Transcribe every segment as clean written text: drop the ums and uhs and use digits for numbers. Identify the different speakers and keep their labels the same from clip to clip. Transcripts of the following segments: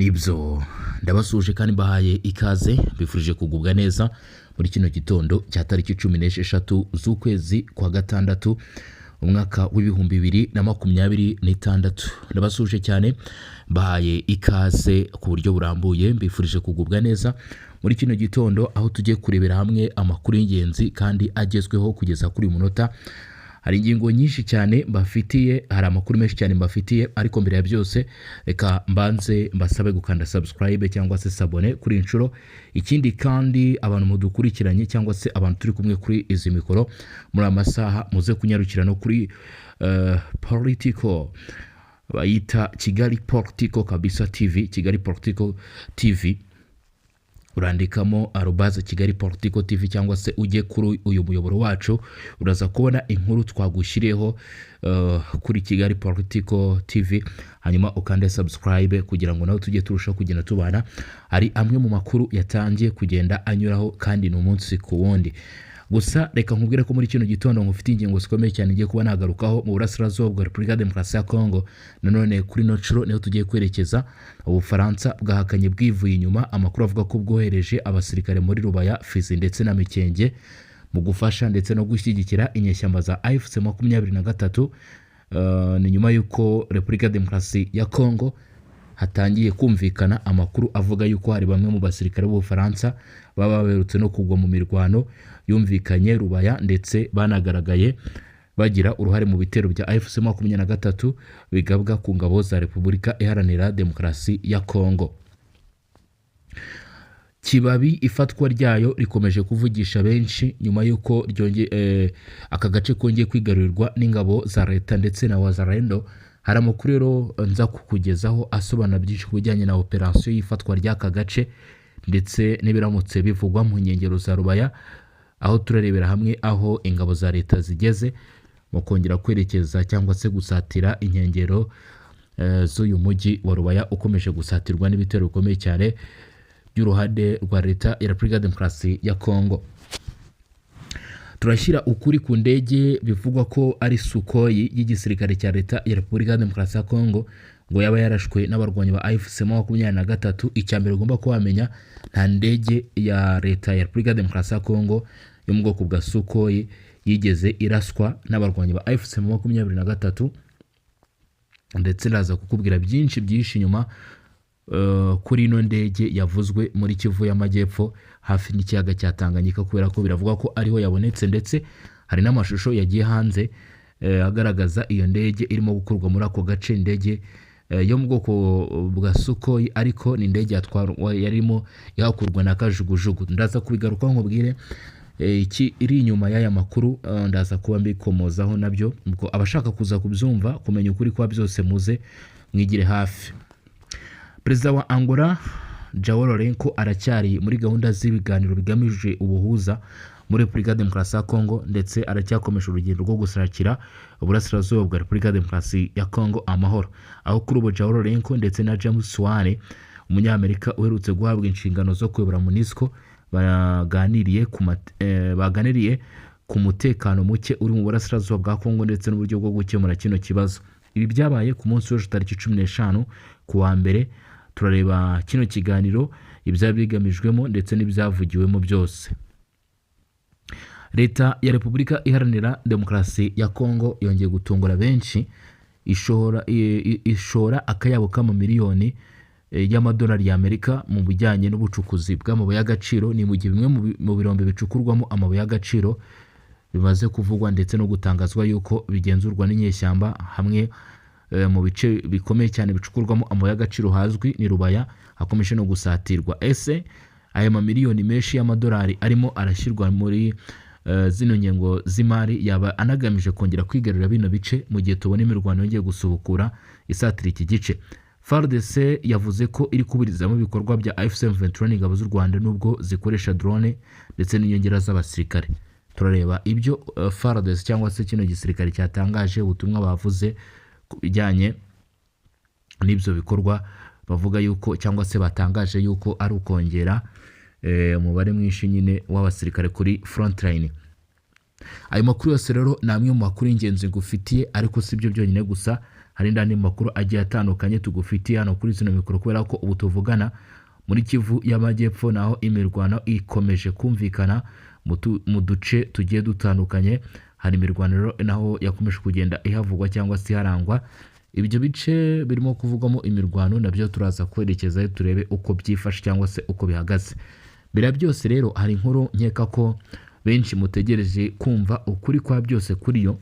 Speaker 1: Nibyo, ndabasuhuje kandi mbahaye ikaze, mbifurije kugubwa neza muri kino gitondo cya tariki 16 z'ukwezi kwa gatandatu, umwaka w'2026. Ndabasuhuje cyane, mbahaye ikaze ku buryo burambuye, mbifurije kugubwa neza muri kino gitondo, aho tugiye kurebera hamwe amakuru y'ingenzi kandi agezweho kugeza kuri uyu munota. Hari ingingo nyinshi cyane mbafitiye, hari amakuru menshi cyane mbafitiye, ariko mbere ya byose reka mbanze mbasabe gukanda subscribe cyangwa se s'abonner kuri iyi nshuro. Ikindi kandi, abantu mudukurikiranye cyangwa se abantu turi kumwe kuri izi mikoro muri aya masaha, muze kunyarukira no kuri political bayita Kigali Political kabisa TV, Kigali Political TV. Urandikamo @KigaliPoliticalTV cyangwa se ujye kuri uyu muyoboro wacu, uraza kubona inkuru twagushyiriyeho kuri Kigali Political TV, hanyuma ukande subscribe kugira ngo nawe tujye turushaho kugenda tubana. Hari amwe mu makuru yatangiye kugenda anyuraho kandi ni umunsi ku wundi. Gusa reka nkubwire ko muri kino gitondo ngufite ingingo zikomeye cyane ngiye kuba nagarukaho mu burasirazuba bwa Repubulika ya Demokarasi ya Kongo. Nanone kuri ino nshuro niho tugiye kwerekeza. Ubufaransa bwahakanye bwivuye inyuma amakuru avuga ko bwohereje abasirikare muri Rubaya, Fizi ndetse na Mikenge mu gufasha ndetse no gushyigikira inyeshyamba za AFC 23. Ni nyuma y'uko Repubulika ya Demokarasi ya Kongo hatangiye kumvikana amakuru avuga yuko hari bamwe mu basirikare b'Ubufaransa baba baherutse no kugwa mu mirwano yumvikanye Rubaya, ndetse banagaragaye bagira uruhare mu bitero bya AFC 23 bigabwa ku ngabo za Repubulika Iharanira Demokarasi ya Kongo. Kibabi, ifatwa ryayo rikomeje kuvugisha benshi nyuma y'uko aka gace kongeye kwigarurirwa n'ingabo za leta ndetse na Wazalendo. Hari amakuru rero nza kukugezaho asobanura byinshi ku bijyanye na operasiyo y'ifatwa ry'aka gace ndetse n'ibiramutse bivugwa mu nkengero za Rubaya, aho turarebera hamwe aho ingabo za leta zigeze mu kongera kwerekeza cyangwa se gusatira inkengero z'uyu mujyi wa Rubaya ukomeje gusatirwa n'ibitero bikomeye cyane by'uruhande rwa leta ya Repubulika ya Demokarasi ya Kongo. Turashyira ukuri ku ndege bivugwa ko ari Sukhoi y'igisirikare cya leta ya Repubulika ya Demokarasi ya Kongo ngo yaba yarashwe n'abarwanyi ba AFC 23. Icya mbere ugomba kuba wamenya, nta ndege ya leta ya Repubulika ya Demokarasi ya Kongo yo mu bwoko bwa Sukhoi yigeze iraswa n'abarwanyi ba AFC 23, ndetse ndaza kukubwira byinshi byinshi inyuma kuri ino ndege yavuzwe muri Kivu y'Amajyepfo hafi n'ikiyaga cya Tanganyika, kubera ko biravugwa ko ariho yabonetse, ndetse hari n'amashusho yagiye hanze agaragaza iyo ndege irimo gukurwa muri ako gace. Indege yo mu bwoko bwa Sukhoi, ariko ni indege yatwarwa yarimo ihakurwa na kajugujugu. Ndaza kubigarukaho nkubwire iki iri inyuma y'aya makuru, ndaza kuba mbikomozaho nabyo. Ubwo abashaka kuza kubyumva, kumenya ukuri kwa byose, muze mwigire hafi. Perezida wa Angola João Lourenço aracyari muri gahunda z'ibiganiro bigamije ubuhuza muri Repubulika ya Demokarasi ya Kongo, ndetse aracyakomeje urugendo rwo gushakira uburasirazuba bwa Repubulika ya Demokarasi ya Kongo amahoro, aho kuri ubu João Lourenço ndetse na James Swan, umunyamerika uherutse guhabwa inshingano zo kuyobora MONUSCO, baganiriye ku mutekano muke uri mu burasirazuba bwa Kongo ndetse n'uburyo bwo gukemura kino kibazo. Ibi byabaye ku munsi w'ejo tariki 15 ku wa mbere. Turareba kino kiganiro, ibyaba bigamijwemo ndetse n'ibyavugiwemo byose. Leta ya Repubulika Iharanira Demokarasi ya Kongo yongeye gutungura benshi, ishora akayabo k'amamiliyoni y'amadolari y'Amerika mu bijyanye n'ubucukuzi bw'amabuye y'agaciro. Ni mu gihe bimwe mu birombe bicukurwamo amabuye y'agaciro bimaze kuvugwa ndetse no gutangazwa yuko bigenzurwa n'inyeshyamba. Hamwe mu bice bikomeye cyane bicukurwamo amabuye y'agaciro hazwi ni Rubaya, hakomeje no gusatirwa. Ese aya mamiliyoni menshi y'amadolari arimo arashyirwa muri zino ngengo z'imari yaba anagamije kongera kwigarurira bino bice, mu gihe tubona imirwano yongeye gusubukura isatira iki gice? FARDC yavuze ko iri kuburizamo ibikorwa bya AFC M23 n'ingabo z'u Rwanda nubwo zikoresha drone ndetse n'inyongera z'abasirikare. Turareba ibyo FARDC cyangwa se kino gisirikare cyatangaje, ubutumwa bavuze ku bijyanye n'ibyo bikorwa bavuga yuko cyangwa se batangaje yuko ari ukongera umubare mwinshi nyine w'abasirikare kuri frontline. Ayo makuru yose rero ni amwe mu makuru y'ingenzi ngufitiye, ariko si byo byonyine gusa. Hari n'andi makuru agiye atandukanye tugufitiye hano kuri zino mikoro, kubera ko ubu tuvugana muri Kivu y'Amajyepfo naho imirwano ikomeje kumvikana mu duce tugiye dutandukanye. Hari imirwano naho yakomeje kugenda ihavugwa cyangwa se iharangwa. Ibyo bice birimo kuvugwamo imirwano nabyo turaza kwerekezayo turebe uko byifashe cyangwa se uko bihagaze. Mbere ya byose rero hari inkuru nkeka ko benshi mutegereje kumva ukuri kwa byose kuri yo.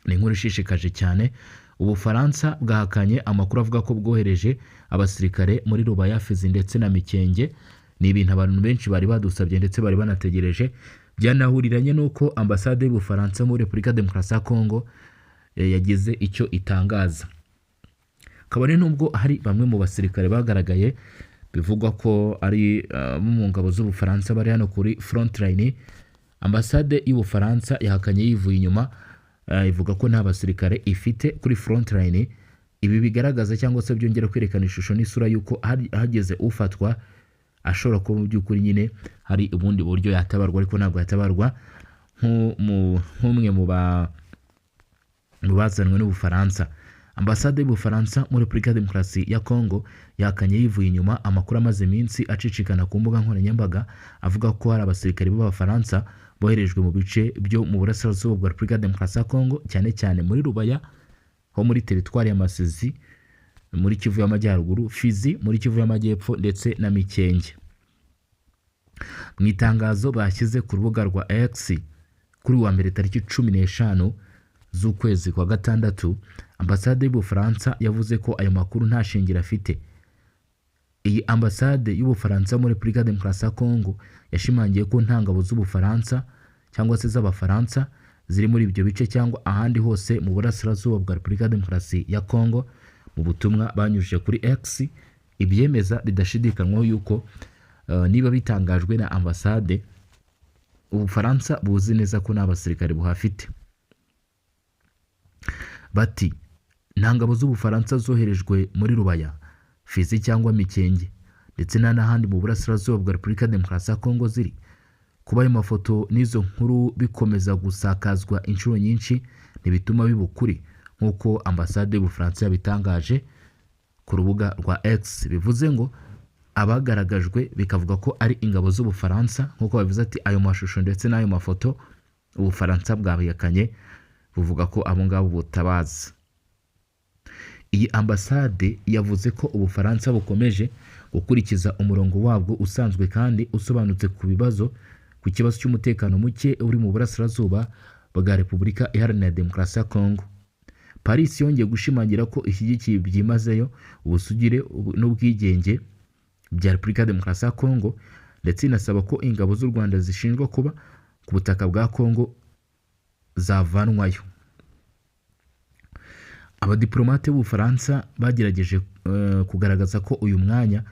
Speaker 1: Ni inkuru ishishikaje cyane. Ubufaransa bwahakanye amakuru avuga ko bwohereje abasirikare muri Rubaya, Fizi ndetse na Mikenge. Ni ibintu abantu benshi bari badusabye ndetse bari banategereje. Byanahuriranye n'uko ambasade y'Ubufaransa muri Repubulika Demokarasi ya Kongo yagize icyo itangaza. Kabone nubwo hari bamwe mu basirikare bagaragaye bivugwa ko ari mu ngabo z'Ubufaransa bari hano kuri front line, ambasade y'Ubufaransa yahakanye yivuye inyuma, ivuga ko nta basirikare ifite kuri front line. Ibi bigaragaza cyangwa se byongera kwerekana ishusho n'isura y'uko hageze ufatwa ashobora kuba mu by'ukuri nyine hari ubundi buryo yatabarwa, ariko ntabwo yatabarwa nk'umwe mu bazanwe n'Ubufaransa. Ambasade y'Ubufaransa muri Repubulika ya Demokarasi ya Kongo yahakanye yivuye inyuma amakuru amaze iminsi acicikana ku mbuga nkoranyambaga avuga ko hari abasirikare b'Abafaransa boherejwe mu bice byo mu burasirazuba bwa Repubulika ya Demokarasi ya Kongo, cyane cyane muri Rubaya ho muri teritwari ya Masisi muri Kivu y'Amajyaruguru, Fizi muri Kivu y'Amajyepfo ndetse na Mikenge. Mu itangazo bashyize ku rubuga rwa X kuri wa mbere tariki 15 z'ukwezi kwa gatandatu, ambasade y'Ubufaransa yavuze ko ayo makuru nta shingiro afite. Iyi ambasade y'Ubufaransa muri Repubulika ya Demokarasi ya Kongo yashimangiye ko nta ngabo z'Ubufaransa cyangwa se z'Abafaransa ziri muri ibyo bice cyangwa ahandi hose mu burasirazuba bwa Repubulika ya Demokarasi ya Kongo. Mu butumwa banyujije kuri X ibyemeza bidashidikanywaho yuko niba bitangajwe na ambasade, Ubufaransa buzi neza ko nta basirikare buhafite. Bati nta ngabo z'Ubufaransa zoherejwe muri Rubaya, Fizi cyangwa Mikenge ndetse nta n'ahandi mu burasirazuba bwa Repubulika ya Demokarasi ya Kongo ziri. Kuba ayo mafoto n'izo nkuru bikomeza gusakazwa inshuro nyinshi ntibituma biba ukuri, nk'uko ambasade y'Ubufaransa yabitangaje ku rubuga rwa X. Bivuze ngo abagaragajwe bikavuga ko ari ingabo z'Ubufaransa, nk'uko babivuze ati ayo mashusho ndetse n'ayo mafoto Ubufaransa bwabihakanye, buvuga ko abo ngabo butabazi. Iyi ambasade yavuze ko Ubufaransa bukomeje gukurikiza umurongo wabwo usanzwe kandi usobanutse ku bibazo ku kibazo cy'umutekano muke uri mu burasirazuba bwa Repubulika Iharanira Demokarasi ya Kongo. Paris yongeye gushimangira ko ishyigikiye byimazeyo ubusugire n'ubwigenge bya Repubulika ya Demokarasi ya Kongo, ndetse inasaba ko ingabo z'u Rwanda zishinjwa kuba ku butaka bwa Kongo zavanwayo. Abadiplomate b'Ubufaransa bagerageje kugaragaza ko uyu mwanya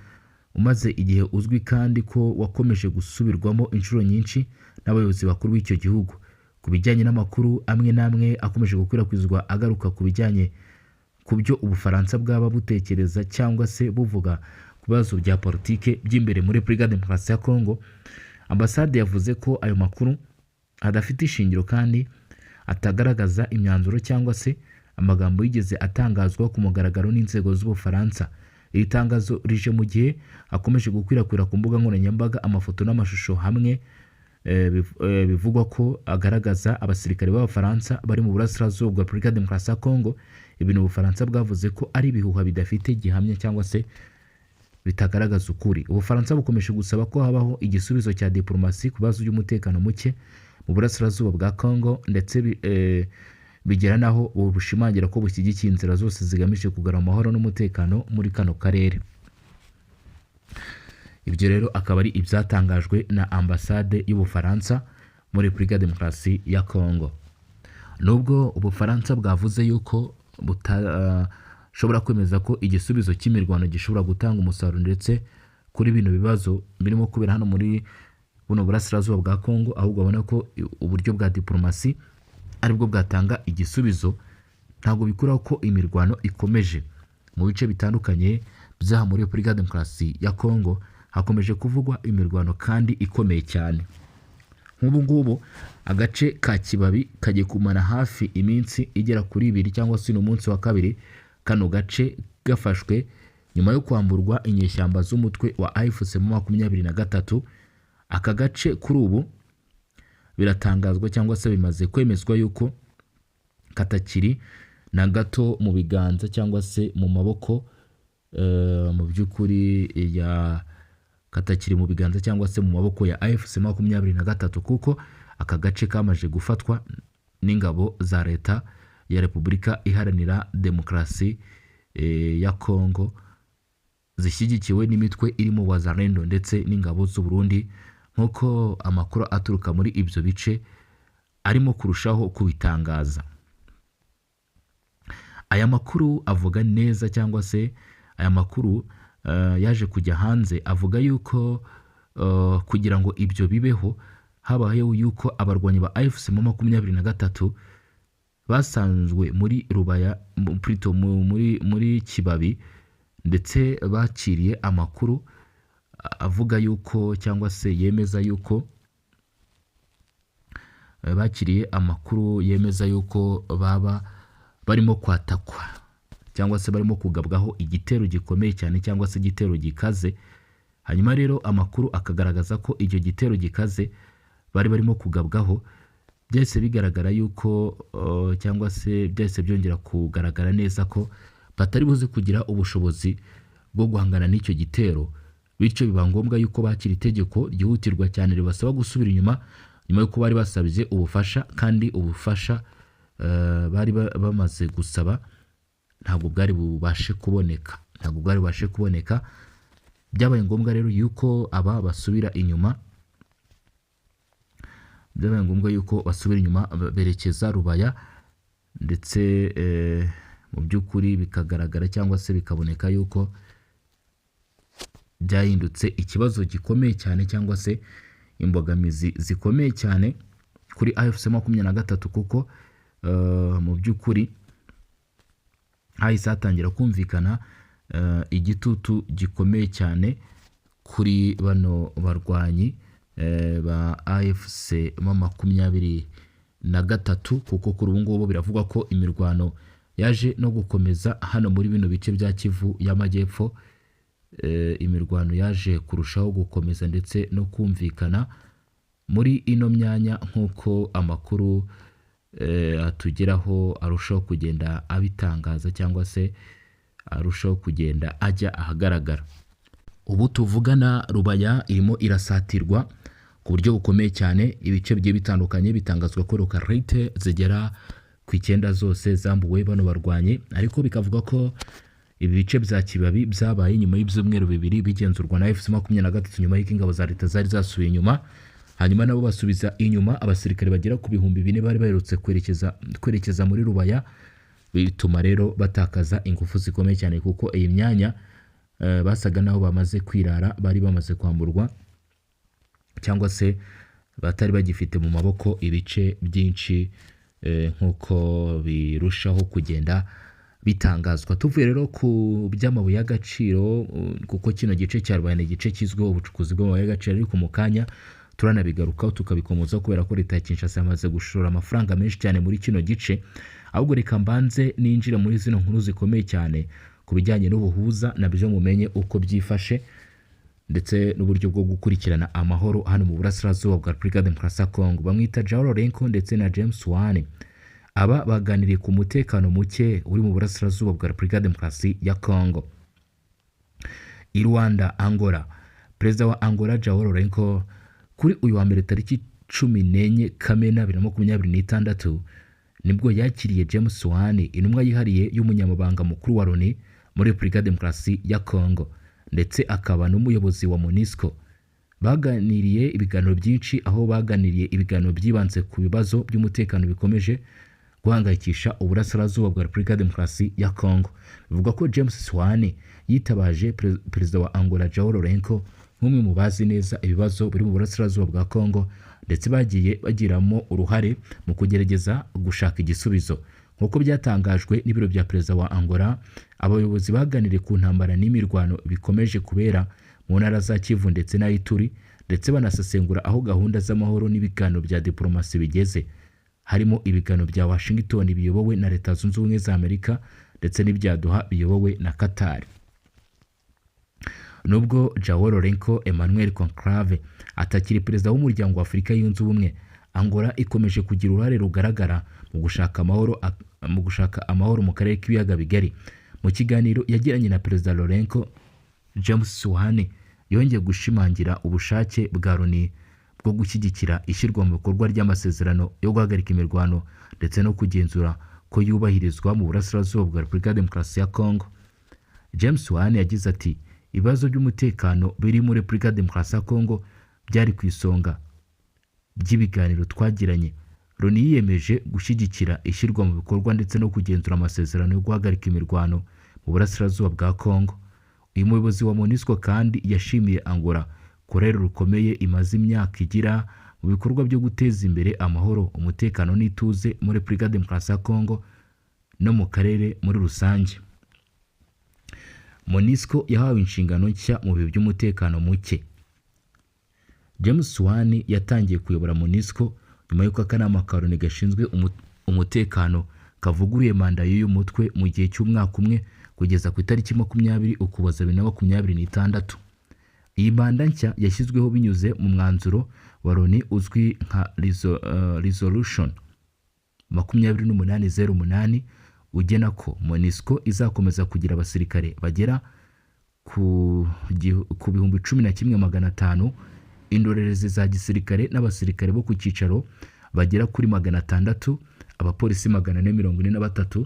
Speaker 1: umaze igihe uzwi kandi ko wakomeje gusubirwamo inshuro nyinshi n'abayobozi bakuru b'icyo gihugu. Ku bijyanye n'amakuru amwe n'amwe akomeje gukwirakwizwa agaruka ku bijyanye ku byo Ubufaransa bwaba butekereza cyangwa se buvuga ku bibazo bya politike by'imbere muri Repubulika ya Demokarasi ya Kongo, ambasade yavuze ko ayo makuru adafite ishingiro kandi atagaragaza imyanzuro cyangwa se amagambo yigeze atangazwa ku mugaragaro n'inzego z'Ubufaransa. Iri tangazo rije mu gihe akomeje gukwirakwira ku mbuga nkoranyambaga amafoto n'amashusho hamwe bivugwa ko agaragaza abasirikare b'Abafaransa bari mu burasirazuba bwa Repubulika ya Demokarasi ya Kongo, ibintu Ubufaransa bwavuze ko ari ibihuha bidafite gihamya cyangwa se bitagaragaza ukuri. Ubufaransa bukomeje gusaba ko habaho igisubizo cya diplomasi ku bibazo by'umutekano muke mu burasirazuba bwa Kongo, ndetse bigera naho bushimangira ko bushyigikiye inzira zose zigamije kugarura amahoro n'umutekano muri kano karere. Ibyo rero akaba ari ibyatangajwe na ambasade y'Ubufaransa muri Repubulika ya Demokarasi ya Kongo. Nubwo Ubufaransa bwavuze yuko butashobora kwemeza ko igisubizo cy'imirwano gishobora gutanga umusaruro ndetse kuri bino bibazo birimo kubera hano muri buno burasirazuba bwa Kongo, ahubwo babona ko uburyo bwa diplomasi aribwo bwatanga igisubizo, ntabwo bikuraho ko imirwano ikomeje mu bice bitandukanye by'aha muri Repubulika ya Demokarasi ya Kongo. Hakomeje kuvugwa imirwano kandi ikomeye cyane. Nk'ubu ngubu agace ka Kibabi kagiye kumara hafi iminsi igera kuri 2 cyangwa se umunsi wa kabiri kano gace gafashwe nyuma yo kwamburwa inyeshyamba z'umutwe wa AFC M23. Aka gace kuri ubu biratangazwa cyangwa se bimaze kwemezwa yuko katakiri na gato mu biganza cyangwa se mu maboko, mu by'ukuri ya katakiri mu biganza cyangwa se mu maboko ya AFC 23, kuko aka gace kamaze gufatwa n'ingabo za leta ya Repubulika Iharanira Demokarasi ya Kongo zishyigikiwe n'imitwe irimo Wazalendo ndetse n'ingabo z'u Burundi, nk'uko amakuru aturuka muri ibyo bice arimo kurushaho kubitangaza. Aya makuru avuga neza cyangwa se aya makuru yaje kujya hanze avuga yuko kugira ngo ibyo bibeho habayeho yuko abarwanyi ba AFC M23 basanzwe muri Rubaya, plutôt muri Kibabi, ndetse bakiriye amakuru avuga yuko cyangwa se yemeza yuko bakiriye amakuru yemeza yuko baba barimo kwatakwa cyangwa se barimo kugabwaho igitero gikomeye cyane cyangwa se igitero gikaze. Hanyuma rero amakuru akagaragaza ko icyo gitero gikaze bari barimo kugabwaho byahise bigaragara yuko cyangwa se byahise byongera kugaragara neza ko batari buze kugira ubushobozi bwo guhangana n'icyo gitero, bityo biba ngombwa yuko bakira itegeko ryihutirwa cyane ribasaba gusubira inyuma nyuma y'uko bari basabye ubufasha, kandi ubufasha bari bamaze gusaba ntabwo bwari bubashe kuboneka, ntabwo bwari bubashe kuboneka. Byabaye ngombwa rero yuko aba basubira inyuma, byabaye ngombwa yuko basubira inyuma berekeza Rubaya, ndetse mu by'ukuri bikagaragara cyangwa se bikaboneka yuko byahindutse ikibazo gikomeye cyane cyangwa se imbogamizi zikomeye cyane kuri AFC 23, kuko mu by'ukuri hahise hatangira kumvikana igitutu gikomeye cyane kuri bano barwanyi ba AFC 23, kuko kuri ubu ngubu biravugwa ko imirwano yaje no gukomeza hano muri bino bice bya Kivu y'Amajyepfo. Imirwano yaje kurushaho gukomeza ndetse no kumvikana muri ino myanya nk'uko amakuru atugeraho arushaho kugenda abitangaza cyangwa se arushaho kugenda ajya ahagaragara. Ubu tuvugana Rubaya irimo irasatirwa ku buryo bukomeye cyane, ibice bigiye bitandukanye bitangazwa ko localité zigera ku 9 zose zambuwe bano barwanyi, ariko bikavuga ko ibi bice bya Kibabi byabaye nyuma y'ibyumweru 2 bigenzurwa na AFC 23, nyuma y'uko ingabo za leta zari zasubiye inyuma, hanyuma nabo basubiza inyuma abasirikare bagera ku 4000 bari baherutse kwerekeza muri Rubaya, bituma rero batakaza ingufu zikomeye cyane, kuko iyi myanya basaga naho bamaze kwirara, bari bamaze kwamburwa cyangwa se batari bagifite mu maboko ibice byinshi, nk'uko birushaho kugenda bitangazwa. Tuvuye rero ku by'amabuye y'agaciro, kuko kino gice cya Rubaya ni igice kizwiho ubucukuzi bw'amabuye y'agaciro, ariko mu kanya turanabigarukaho tukabikomoza kubera ko leta ya Kinshasa yamaze gushora amafaranga menshi cyane muri kino gice. Ahubwo reka mbanze ninjire muri zino nkuru zikomeye cyane ku bijyanye n'ubuhuza, nabyo mumenye uko byifashe ndetse n'uburyo bwo gukurikirana amahoro hano mu burasirazuba bwa Repubulika ya Demokarasi ya Kongo. Bamwita João Lourenço ndetse na James Swan. Aba baganiriye ku mutekano muke uri mu burasirazuba bwa Repubulika ya Demokarasi ya Kongo. I Luanda, Angola, Perezida wa Angola João Lourenço kuri uyu wa mbere tariki 14 Kamena 2026 nibwo yakiriye James Swan, intumwa yihariye y'umunyamabanga mukuru wa Loni muri Repubulika ya Demokarasi ya Kongo ndetse akaba n'umuyobozi wa MONUSCO. Baganiriye ibiganiro byinshi, aho baganiriye ibiganiro byibanze ku bibazo by'umutekano bikomeje guhangayikisha uburasirazuba bwa Repubulika ya Demokarasi ya Kongo. Bivugwa ko James Swan yitabaje Perezida wa Angola João Lourenço nk'umwe mu bazi neza ibibazo biri mu burasirazuba bwa Kongo, ndetse bagiye bagiramo uruhare mu kugerageza gushaka igisubizo. Nk'uko byatangajwe n'ibiro bya Perezida wa Angola, abayobozi baganiriye ku ntambara n'imirwano bikomeje kubera mu ntara za Kivu ndetse na Ituri, ndetse ndetse banasesengura aho gahunda z'amahoro n'ibiganiro bya diplomasi bigeze, harimo ibiganiro bya Washington biyobowe na Leta Zunze Ubumwe za Amerika ndetse n'ibya Doha biyobowe na Qatar. Nubwo João Lourenço Emmanuel Conclave atakiri perezida w'Umuryango wa Afurika Yunze Ubumwe, Angola ikomeje kugira uruhare rugaragara mu gushaka amahoro mu karere k'Ibiyaga Bigari. Mu kiganiro yagiranye na Perezida Lourenço, James Swan yongeye gushimangira ubushake bwa Loni bwo gushyigikira ishyirwa mu bikorwa ry'amasezerano yo guhagarika imirwano ndetse no kugenzura ko yubahirizwa mu burasirazuba bwa Repubulika ya Demokarasi ya Congo. James Swan yagize ati: "Ibibazo by'umutekano biri muri Repubulika ya Demokarasi ya Congo byari ku isonga by'ibiganiro twagiranye. Loni yiyemeje gushyigikira ishyirwa mu bikorwa ndetse no kugenzura amasezerano yo guhagarika imirwano mu burasirazuba bwa Congo." Uyu muyobozi wa MONUSCO kandi yashimiye Angola ku ruhare rukomeye imaze imyaka igira mu bikorwa byo guteza imbere amahoro, umutekano n'ituze muri Repubulika ya Demokarasi ya Congo no mu karere muri rusange. MONUSCO yahawe inshingano nshya mu bihe by'umutekano muke. James Swan yatangiye kuyobora MONUSCO nyuma y'uko akanama ka Loni gashinzwe umutekano kavuguruye manda y'uyu mutwe mu gihe cy'umwaka umwe kugeza ku itariki 20 Ukuboza 2026. Iyi manda nshya yashyizweho binyuze mu mwanzuro wa Loni uzwi nka Resolution 2808, ugena ko MONUSCO izakomeza kugira abasirikare bagera ku 11,500, indorerezi za gisirikare n'abasirikare bo ku cyicaro bagera kuri 600, abapolisi 443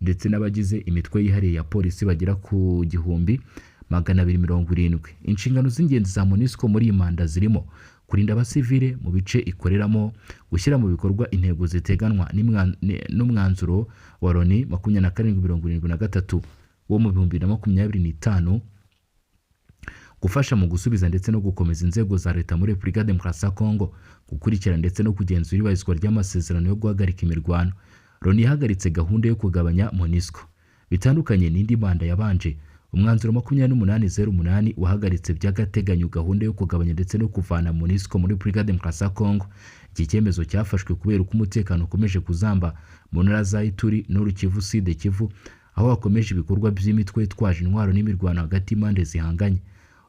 Speaker 1: ndetse n'abagize imitwe yihariye ya polisi bagera ku 1,270. Inshingano z'ingenzi za MONUSCO muri iyi manda zirimo kurinda abasivile mu bice ikoreramo, gushyira mu bikorwa intego ziteganwa n'umwanzuro wa Loni 2773 wo mu 2025, gufasha mu gusubiza ndetse no gukomeza inzego za leta muri Repubulika ya Demokarasi ya Kongo, gukurikirana ndetse no kugenzura iyubahirizwa ry'amasezerano yo guhagarika imirwano. Loni yahagaritse gahunda yo kugabanya MONUSCO. Bitandukanye n'indi manda yabanje, umwanzuro 2808 wahagaritse by'agateganyo gahunda yo kugabanya ndetse no kuvana MONUSCO muri Repubulika ya Demokarasi ya Kongo. Iki cyemezo cyafashwe kubera uko umutekano ukomeje kuzamba mu ntara za Ituri, Nord Kivu, Sud Kivu, aho hakomeje ibikorwa by'imitwe itwaje intwaro n'imirwano hagati y'impande zihanganye.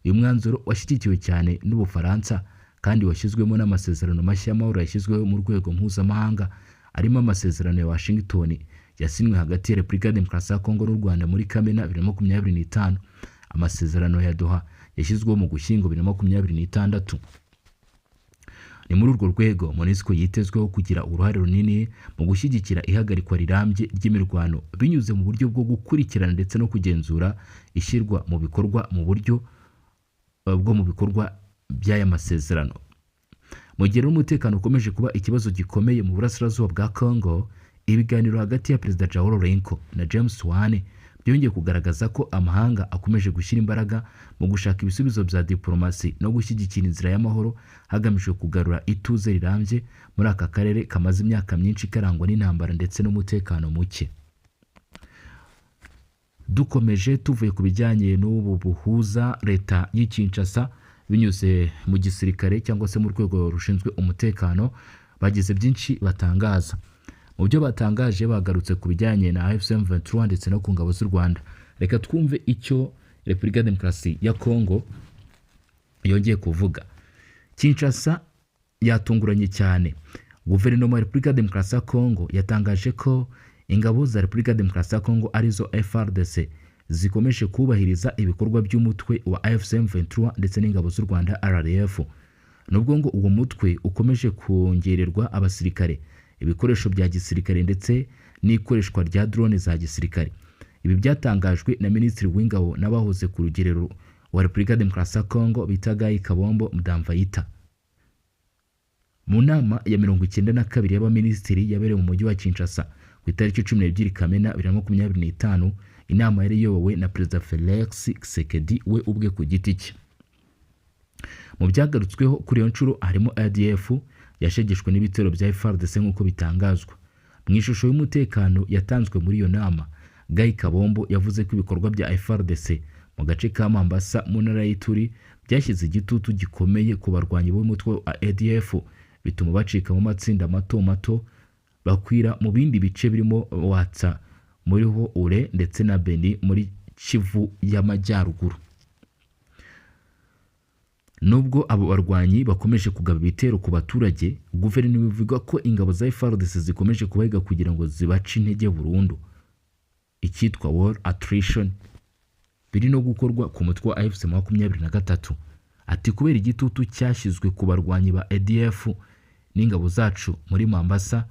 Speaker 1: Uyu mwanzuro washyigikiwe cyane n'Ubufaransa kandi washyizwemo n'amasezerano mashya y'amahoro yashyizweho mu rwego mpuzamahanga, arimo amasezerano ya Washington yasinywe hagati ya Repubulika ya Demokarasi ya Kongo n'u Rwanda muri Kamena 2025, amasezerano ya Doha yashyizweho mu Gushyingo 2026. Ni muri urwo rwego MONUSCO yitezweho kugira uruhare runini mu gushyigikira ihagarikwa rirambye ry'imirwano binyuze mu buryo bwo gukurikirana ndetse no kugenzura ishyirwa mu bikorwa mu buryo bwo mu bikorwa by'aya masezerano. Mu gihe rero umutekano ukomeje kuba ikibazo gikomeye mu burasirazuba bwa Congo, ibiganiro hagati ya Perezida João Lourenço na James Swan byongeye kugaragaza ko amahanga akomeje gushyira imbaraga mu gushaka ibisubizo bya diplomasi no gushyigikira inzira y'amahoro, hagamijwe kugarura ituze rirambye muri aka karere kamaze imyaka myinshi karangwa n'intambara ndetse n'umutekano muke. Dukomeje, tuvuye ku bijyanye n'ubu buhuza, leta y'i Kinshasa binyuze mu gisirikare cyangwa se mu rwego rushinzwe umutekano bagize byinshi batangaza. Mu byo batangaje, bagarutse ku bijyanye na AFC M23 ndetse no ku ngabo z'u Rwanda. Reka twumve icyo Repubulika ya Demokarasi ya Kongo yongeye kuvuga. Kinshasa yatunguranye cyane. Guverinoma ya Repubulika ya Demokarasi ya Kongo yatangaje ko ingabo za Repubulika ya Demokarasi ya Kongo, arizo FARDC, zikomeje kubahiriza ibikorwa by'umutwe wa AFC M23 ndetse n'ingabo z'u Rwanda RDF, nubwo ngo uwo mutwe ukomeje kongererwa abasirikare, ibikoresho bya gisirikare ndetse n'ikoreshwa rya drone za gisirikare. Ibi byatangajwe na Minisitiri w'Ingabo n'abahoze ku rugerero wa Repubulika ya Demokarasi ya Kongo bita Guy Kabombo Muadiamvita mu nama ya 92 y'abaminisitiri yabereye mu mujyi wa Kinshasa ku itariki 12 Kamena 2025, inama yari iyobowe na Perezida Felix Tshisekedi we ubwe ku giti cye. Mu byagarutsweho kuri iyo nshuro harimo ADF yashegeshwe n'ibitero bya FARDC nk'uko bitangazwa. Mu ishusho y'umutekano yatanzwe muri iyo nama, Guy Kabombo yavuze ko ibikorwa bya FARDC Mu gace ka Mambasa mu ntara y'Ituri byashyize igitutu gikomeye ku barwanyi b'umutwe wa ADF, bituma bacika mu matsinda mato mato bakwira mu bindi bice birimo Watsa muri Haut-Uele ndetse na Beni muri Kivu y'Amajyaruguru. Nubwo abo barwanyi bakomeje kugaba ibitero ku baturage, guverinoma ivuga ko ingabo za FARDC zikomeje kubahiga kugira ngo zibace intege burundu, icyitwa war attrition, biri no gukorwa ku mutwe wa AFC 23. Ati: "Kubera igitutu cyashyizwe ku barwanyi ba ADF n'ingabo zacu muri Mambasa,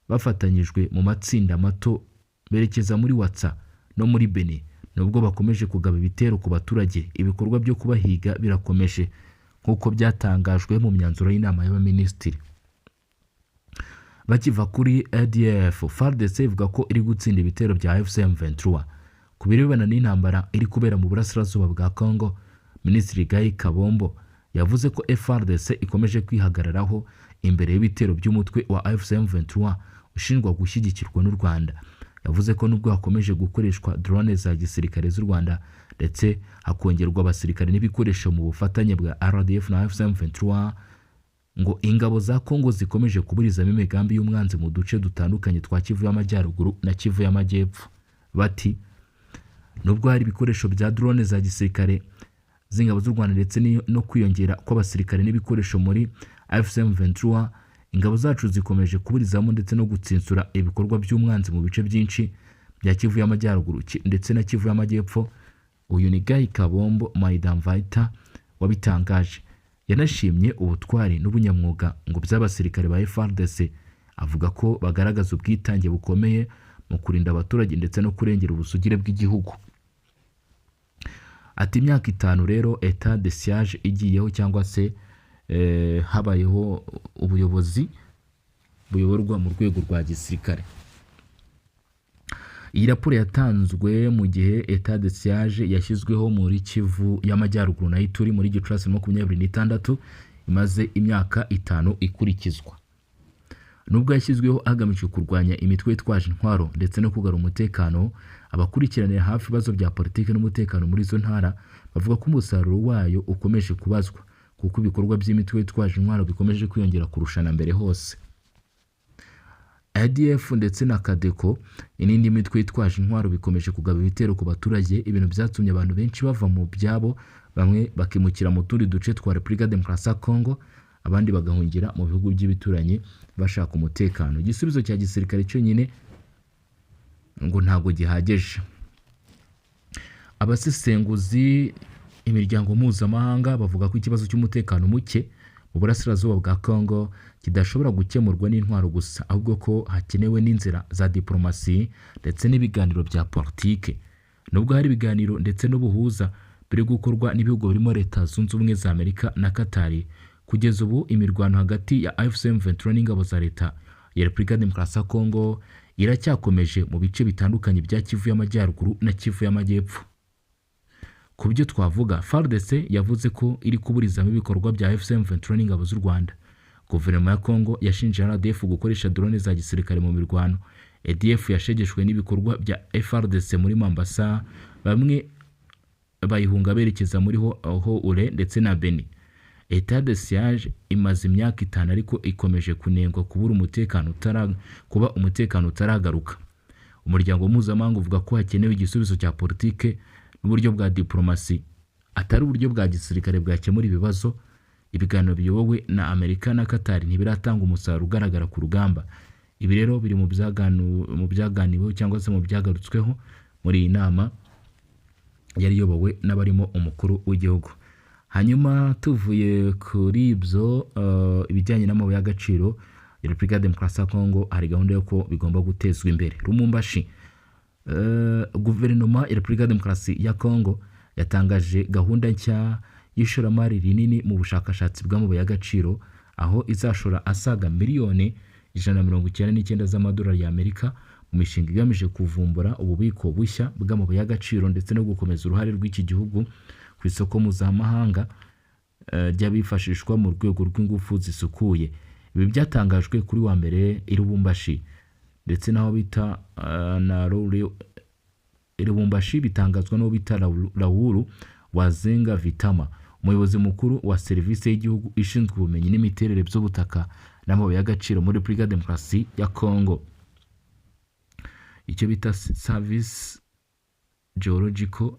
Speaker 1: bafatanyijwe mu matsinda mato berekeza muri Watsa no muri Beni. Nubwo bakomeje kugaba ibitero ku baturage, ibikorwa byo kubahiga birakomeje nk'uko byatangajwe mu myanzuro y'inama y'abaminisitiri." Bakiva kuri ADF, FARDC ivuga ko iri gutsinda ibitero bya AFC M23. Ku birebana n'intambara iri kubera mu burasirazuba bwa Congo, Minisitiri Guy Kabombo yavuze ko FARDC ikomeje kwihagararaho imbere y'ibitero by'umutwe wa AFC M23 ushinjwa gushyigikirwa n'u Rwanda. Yavuze ko nubwo hakomeje gukoreshwa drone za gisirikare z'u Rwanda ndetse hakongerwa abasirikare n'ibikoresho mu bufatanye bwa RDF na AFC M23, ngo ingabo za Congo zikomeje kuburizamo imigambi y'umwanzi mu duce dutandukanye twa Kivu y'Amajyaruguru na Kivu y'Amajyepfo. Bati: "Nubwo hari ibikoresho bya drone za gisirikare z'ingabo z'u Rwanda ndetse no kwiyongera kw'abasirikare n'ibikoresho muri AFC M23, ingabo zacu zikomeje kuburizamo ndetse no gutsinsura ibikorwa by'umwanzi mu bice byinshi bya Kivu y'Amajyaruguru ndetse na Kivu y'Amajyepfo." Uyu ni Guy Kabombo Muadiamvita wabitangaje. Yanashimye ubutwari n'ubunyamwuga ngo by'abasirikare ba FARDC, avuga ko bagaragaza ubwitange bukomeye mu kurinda abaturage ndetse no kurengera ubusugire bw'igihugu. Ati: "Imyaka 5 rero état de siège igiyeho, cyangwa se habayeho ubuyobozi buyoborwa mu rwego rwa gisirikare." Iyi raporo yatanzwe mu gihe état de siège yashyizweho muri Kivu y'Amajyaruguru na Ituri muri Gicurasi 26 imaze imyaka 5 ikurikizwa. Nubwo yashyizweho hagamijwe kurwanya imitwe yitwaje intwaro ndetse no kugarura umutekano, abakurikiranira hafi ibibazo bya politiki n'umutekano muri izo ntara bavuga ko umusaruro wayo ukomeje kubazwa, kuko ibikorwa by'imitwe yitwaje intwaro bikomeje kwiyongera kurusha na mbere hose. ADF ndetse na CODECO n'indi mitwe yitwaje intwaro bikomeje kugaba ibitero ku baturage, ibintu byatumye abantu benshi bava mu byabo, bamwe bakimukira mu tundi duce twa Repubulika Demokarasi ya Congo, abandi bagahungira mu bihugu by'ibituranyi bashaka umutekano. Igisubizo cya gisirikare cyonyine ngo ntabwo gihagije. Abasesenguzi, imiryango mpuzamahanga bavuga ko ikibazo cy'umutekano muke mu burasirazuba bwa Congo kidashobora gukemurwa n'intwaro gusa, ahubwo ko hakenewe n'inzira za diplomasi ndetse n'ibiganiro bya politike. Nubwo hari ibiganiro ndetse n'ubuhuza biri gukorwa n'ibihugu birimo Leta Zunze Ubumwe za Amerika na Katari, kugeza ubu imirwano hagati ya AFC M23 n'ingabo za leta ya Repubulika Demokarasi ya Congo iracyakomeje mu bice bitandukanye bya Kivu y'Amajyaruguru na Kivu y'Amajyepfo. Ku byo twavuga, FARDC yavuze ko iri kuburizamo ibikorwa bya AFC M23 n'ingabo z'u Rwanda. Guverinoma ya Congo yashinje RDF gukoresha drone za gisirikare mu mirwano. ADF yashegeshwe n'ibikorwa bya FARDC muri Mambasa, bamwe bayihunga berekeza muri Haut-Uele ndetse na Beni. État de siège imaze imyaka 5 ariko ikomeje kunengwa kubura umutekano utara kuba umutekano utaragaruka. Umuryango mpuzamahanga uvuga ko hakenewe igisubizo cya politike n'uburyo bwa diplomasi, atari uburyo bwa gisirikare bwakemura ibibazo. Ibiganiro biyobowe na Amerika na Qatar ntibiratanga umusaruro ugaragara ku rugamba. Ibi rero biri mu byaganiweho cyangwa se mu byagarutsweho muri iyi nama yari iyobowe n'abarimo umukuru w'igihugu. Hanyuma tuvuye kuri ibyo, ibijyanye n'amabuye y'agaciro ya Repubulika ya Demokarasi ya Kongo, hari gahunda y'uko bigomba gutezwa imbere. Lubumbashi, guverinoma ya Repubulika ya Demokarasi ya Kongo yatangaje gahunda nshya y'ishoramari rinini mu bushakashatsi bw'amabuye y'agaciro, aho izashora asaga miliyoni 199 z'amadolari y'Amerika mu mishinga igamije kuvumbura ububiko bushya bw'amabuye y'agaciro ndetse no gukomeza uruhare rw'iki gihugu ku isoko mpuzamahanga ry'abifashishwa mu rwego rw'ingufu zisukuye. Ibi byatangajwe kuri wa mbere i Lubumbashi ndetse n'aho bita na Ruri. I Lubumbashi, bitangazwa n'uwo bita Raoul Wazenga Vitama, umuyobozi mukuru wa serivisi y'igihugu ishinzwe ubumenyi n'imiterere by'ubutaka n'amabuye y'agaciro muri Repubulika ya Demokarasi ya Congo, icyo bita Service Geological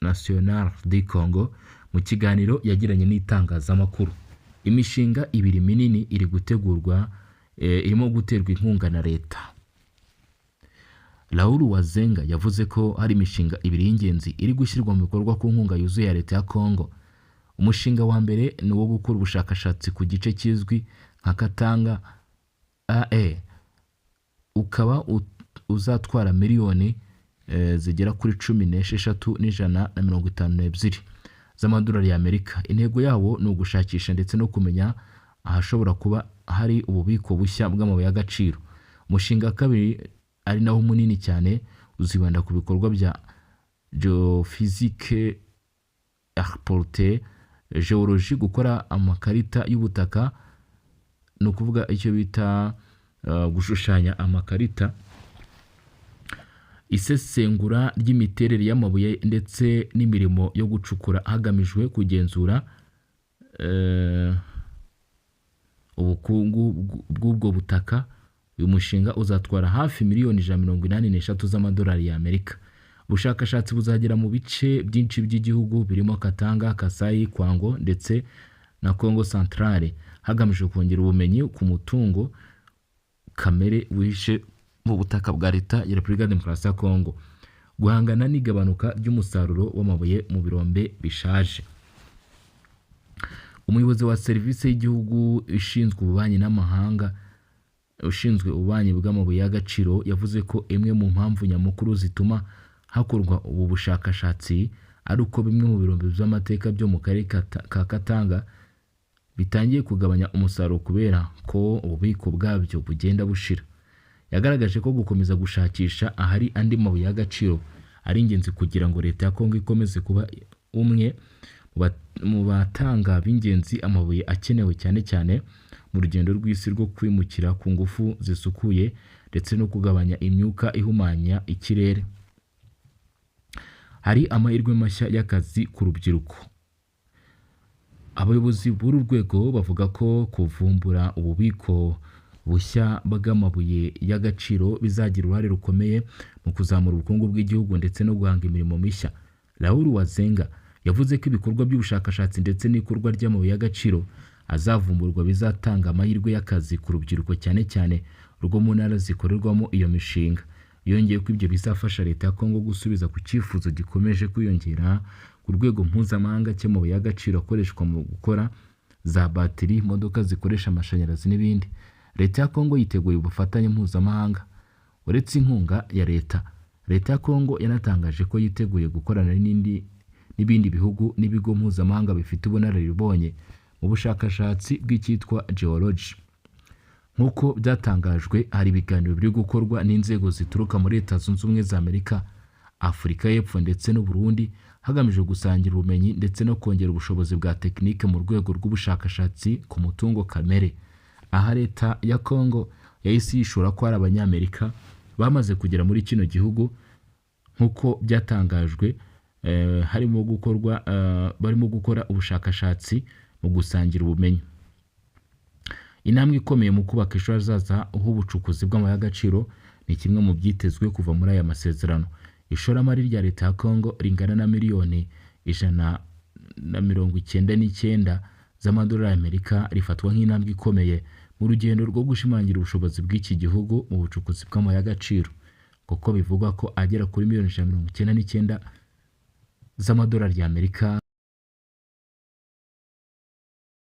Speaker 1: National du Congo. Mu kiganiro yagiranye n'itangazamakuru, imishinga ibiri minini iri gutegurwa, irimo guterwa inkunga na leta. Raoul Wazenga yavuze ko hari imishinga ibiri y'ingenzi iri gushyirwa mu bikorwa ku nkunga yuzuye ya leta ya Congo. Umushinga wa mbere ni uwo gukora ubushakashatsi ku gice kizwi nka Katanga AE, ukaba uzatwara miliyoni zigera kuri 16,152 z'amadolari y'Amerika. Intego yawo ni ugushakisha ndetse no kumenya ahashobora kuba hari ububiko bushya bw'amabuye y'agaciro. Umushinga wa kabiri, ari nawo munini cyane, uzibanda ku bikorwa bya geophysique airporte geologie, gukora amakarita y'ubutaka, ni ukuvuga icyo bita gushushanya amakarita, isesengura ry'imiterere y'amabuye ndetse n'imirimo yo gucukura hagamijwe kugenzura ubukungu bw'ubwo butaka. Uyu mushinga uzatwara hafi miliyoni 183 z'amadolari y'Amerika. Ubushakashatsi buzagera mu bice byinshi by'igihugu birimo Katanga, Kasayi, Kwango ndetse na Congo Centrale, hagamijwe kongera ubumenyi ku mutungo kamere wihishe mu butaka bwa leta ya Repubulika ya Demokarasi ya Kongo, guhangana n'igabanuka ry'umusaruro w'amabuye mu birombe bishaje. Umuyobozi wa serivisi y'igihugu ishinzwe ububanyi n'amahanga, ushinzwe ububanyi bw'amabuye y'agaciro, yavuze ko imwe mu mpamvu nyamukuru zituma hakorwa ubu bushakashatsi ari uko bimwe mu birombe by'amateka byo mu karere ka Katanga bitangiye kugabanya umusaruro kubera ko ububiko bwabyo bugenda bushira. Yagaragaje ko gukomeza gushakisha ahari andi mabuye y'agaciro ari ingenzi kugira ngo leta ya Kongo ikomeze kuba umwe mu batanga b'ingenzi amabuye akenewe, cyane cyane mu rugendo rw'isi rwo kwimukira ku ngufu zisukuye ndetse no kugabanya imyuka ihumanya ikirere. Hari amahirwe mashya y'akazi ku rubyiruko. Abayobozi b'uru rwego bavuga ko kuvumbura ububiko bushya bw'amabuye y'agaciro bizagira uruhare rukomeye mu kuzamura ubukungu bw'igihugu ndetse no guhanga imirimo mishya. Raoul Wazenga yavuze ko ibikorwa by'ubushakashatsi ndetse n'ikorwa ry'amabuye y'agaciro azavumburwa bizatanga amahirwe y'akazi ku rubyiruko, cyane cyane rwo mu ntara zikorerwamo iyo mishinga. Yongeye ko ibyo bizafasha leta ya Kongo gusubiza ku cyifuzo gikomeje kwiyongera ku rwego mpuzamahanga cy'amabuye y'agaciro akoreshwa mu gukora za batiri, imodoka zikoresha amashanyarazi n'ibindi. Leta ya Kongo yiteguye ubufatanye mpuzamahanga. Uretse inkunga ya leta, leta ya Kongo yanatangaje ko yiteguye gukorana n'ibindi bihugu n'ibigo mpuzamahanga bifite ubunararibonye mu bushakashatsi bw'icyitwa geology. Nk'uko byatangajwe, hari ibiganiro biri gukorwa n'inzego zituruka muri Leta Zunze Ubumwe za Amerika, Afurika y'Epfo ndetse n'u Burundi, hagamijwe gusangira ubumenyi ndetse no kongera ubushobozi bwa tekinike mu rwego rw'ubushakashatsi ku mutungo kamere. Aha leta ya Kongo yahise yishura ko hari Abanyamerika bamaze kugera muri kino gihugu, nk'uko byatangajwe, harimo gukorwa barimo gukora ubushakashatsi mu gusangira ubumenyi. Intambwe ikomeye mu kubaka ejo hazaza h'ubucukuzi bw'amabuye y'agaciro ni kimwe mu byitezwe kuva muri aya masezerano. Ishoramari rya leta ya Kongo ringana na miliyoni 199 z'amadolari y'Amerika rifatwa nk'intambwe ikomeye mu rugendo rwo gushimangira ubushobozi bw'iki gihugu mu bucukuzi bw'amabuye y'agaciro, kuko bivugwa ko agera kuri miliyoni 199 z'amadolari y'Amerika.